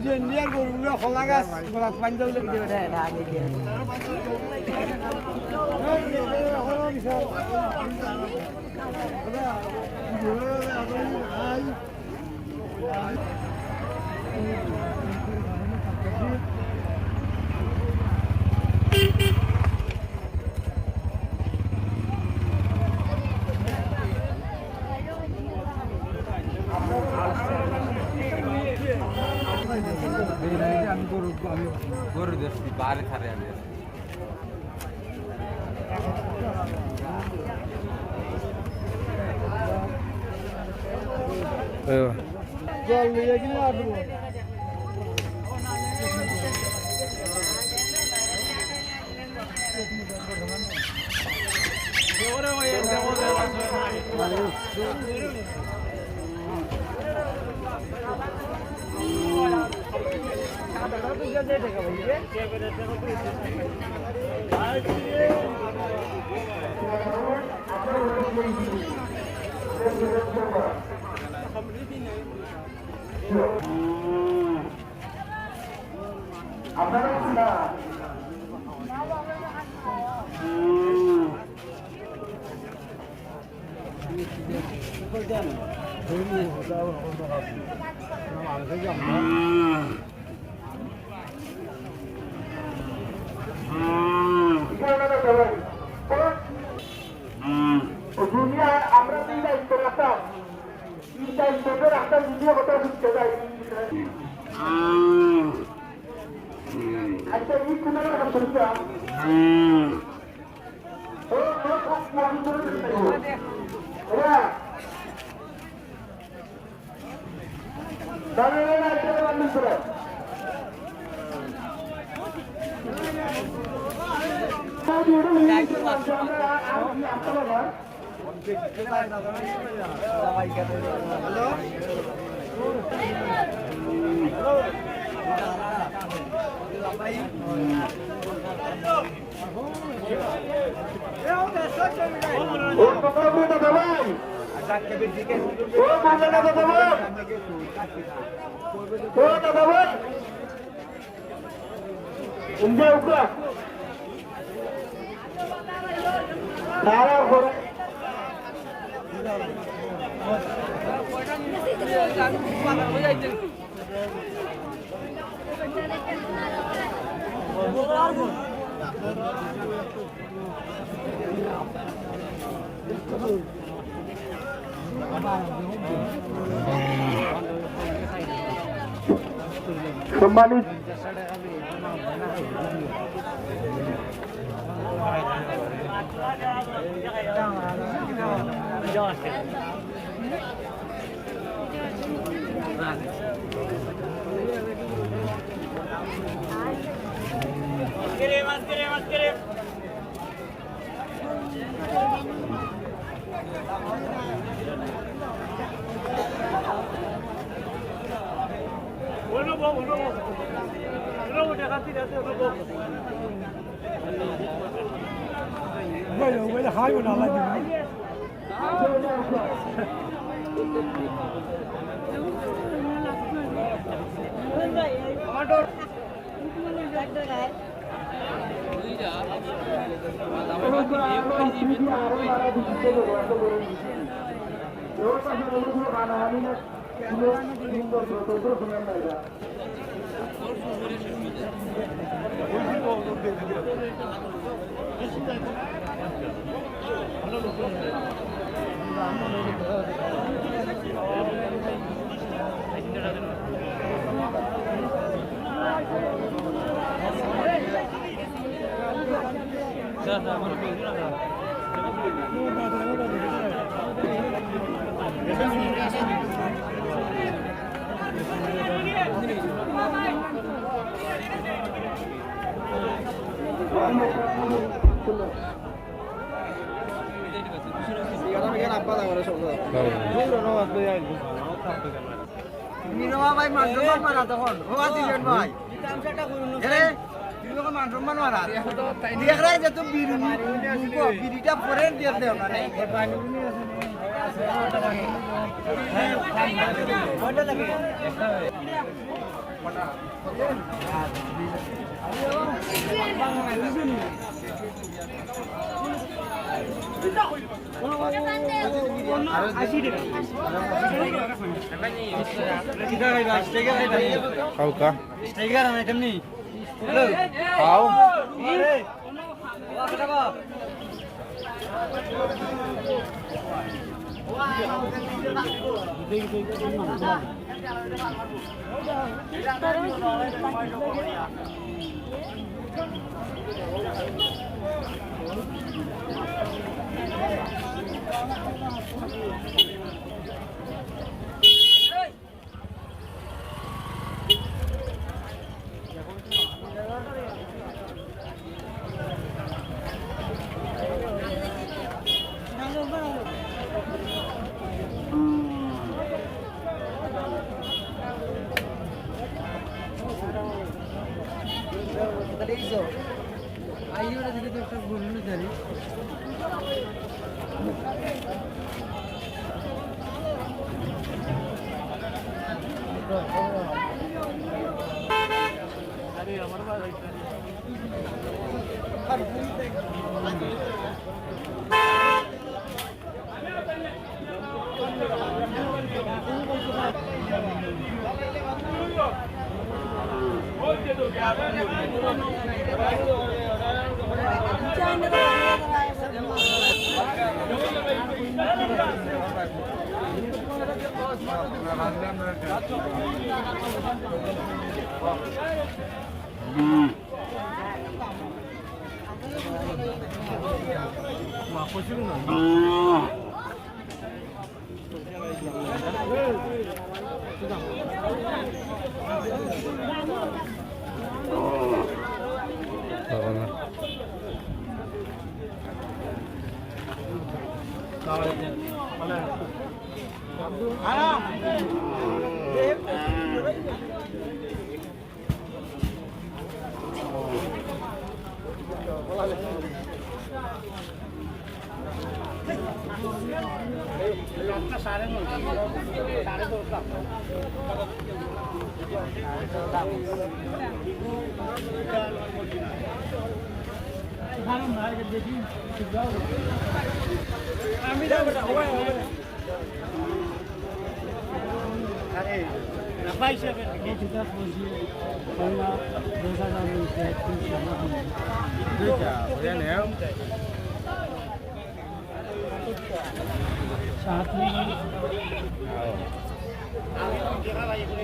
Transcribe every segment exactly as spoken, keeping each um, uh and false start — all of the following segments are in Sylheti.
যে ইন্ডিয়ার গরুগুলো খোলা গাছ, গোলাপ পাঞ্জাব লেগে দেবে, এটা আগে দিয়ে। আমি গরু, আমি গরু দেখছি, বারে ছাড়ে আমি দেখছি। জল নিয়ে গিয়ে আসবো। আপনারা না। দুনিয়া আমরা দুই দায়িত্ব রাখতাম। সম্মানিত মিরবা ভাই, মানজুর ভাই মারা তখন। ও, আজিজেন ভাই। এরে, মান সম্মান মারা। দেখরায় যে তো বিড়ি, বিড়িটা পরে দিয়ে দেও না, নাই? খাওকা। খাও।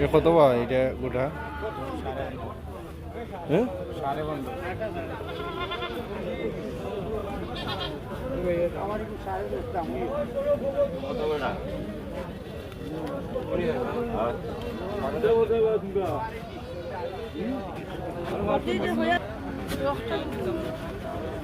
এ কত বা এটা গোটা? হ্যাঁ?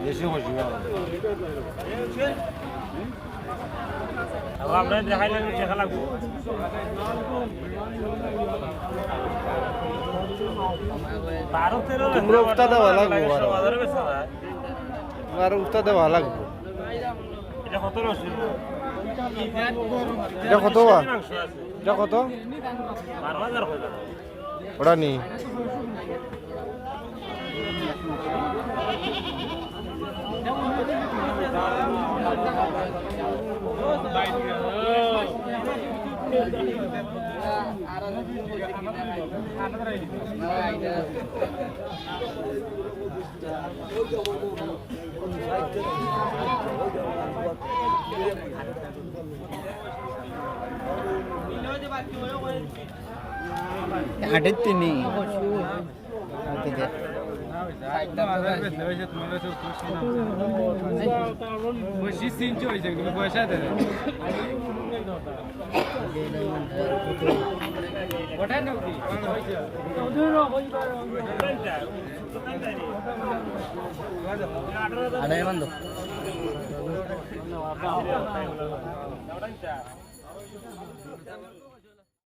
বেশি হইছে না। আবার আমরা দেখাইলে টেকা লাগবো। বারো তেরো তোমরা উক্তা দেওয়া লাগবো, বারো। বারো উক্তা দেওয়া লাগবো। এটা কত রসুন? এটা কত বা? মাংস আছে। এটা কত? বারো হাজার কইলা। ওটা নি। আটের তিনই। আচ্ছা, দে। বেশি চিনতে হয়েছে, কিন্তু পয়সা দেয়। আড়াই বন্ধ।